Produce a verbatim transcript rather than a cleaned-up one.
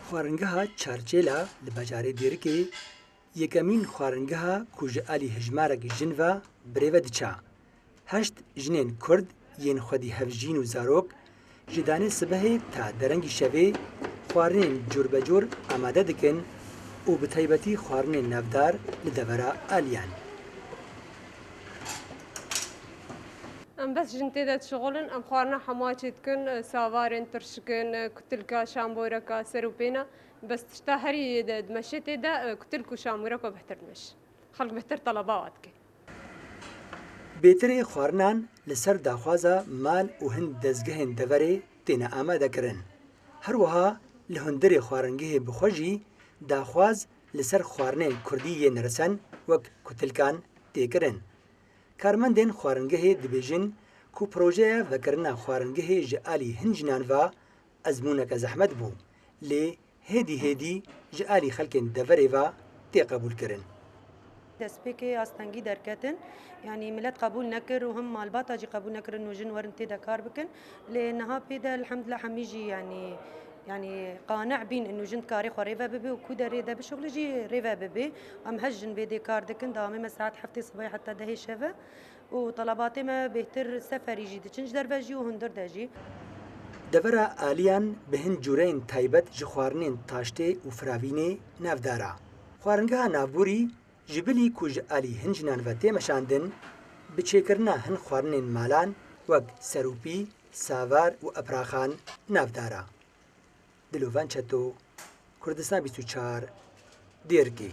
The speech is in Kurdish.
Xwaringeha Çarçêla li bajarê Dêrikê yekemîn xwaringeha ku ji alî hejmarek jin ve birêve diça. Heşt jinên Kurd yên xwedî hevjîn û zarok ji danê sibehê ta derengî şevê xwarinên cûrbecûr amade dikin û bi taybetî xwarinên navdar li devera aliyan. Em bes jin tê de dişixulin, em xwarina hema çê dikin, savarên tirşikin, kutilka, şamboreka, ser û pêna. Bes tişta herî dimeşê tê de kutilk û şamboreka bihtir dimeş. Xelk bihtir teleba wa dike. Bêtirê xwarinan li ser daxwaza mal û hin dezgehên deverê têne amadekirin. Her wiha li hundirê xwaringehê bi xwe jî daxwaz li ser xwarinên kurdî yên resen wek kutilkan tê kirin. Karmendên xwaringehê dibêjin ku projeya vekirina xwaringehê ji alî hin jinan ve ezmûneke zehmet bû, lê hêdî hêdî ji alî xelkên deverê ve tê qebûlkirin. Destpêkê astengî derketin, yanî milet qebûl nekir û him malbata jî qebûl nekirin û jin werin tê de kar bikin. Lê niha pê de elhemdulillah hemî jî yanî yanî qane bîn û jin dikarê xwe rêve bibe û ku derê de bişuxle jî rêve bibe. Em heşt jin vê dê kar dikin, dawamê me saet heftê sibahê heta dehê şeve. û telebatê me bêhtir seferî jî diçin ji derve jî û hundir de jî. Devera aliyan bi hin cûreyên taybet ji xwarinên taştê û firavînê navdar e. Xwaringeha navborî ji bilî ku ji alî hin jinan ve tê meşandin, bi çêkirina hin xwarinên malan wek serûpî, savar û epraxan navdar e. Dilovan Çeto, Kurdistan bîst û çar, Dêrikê.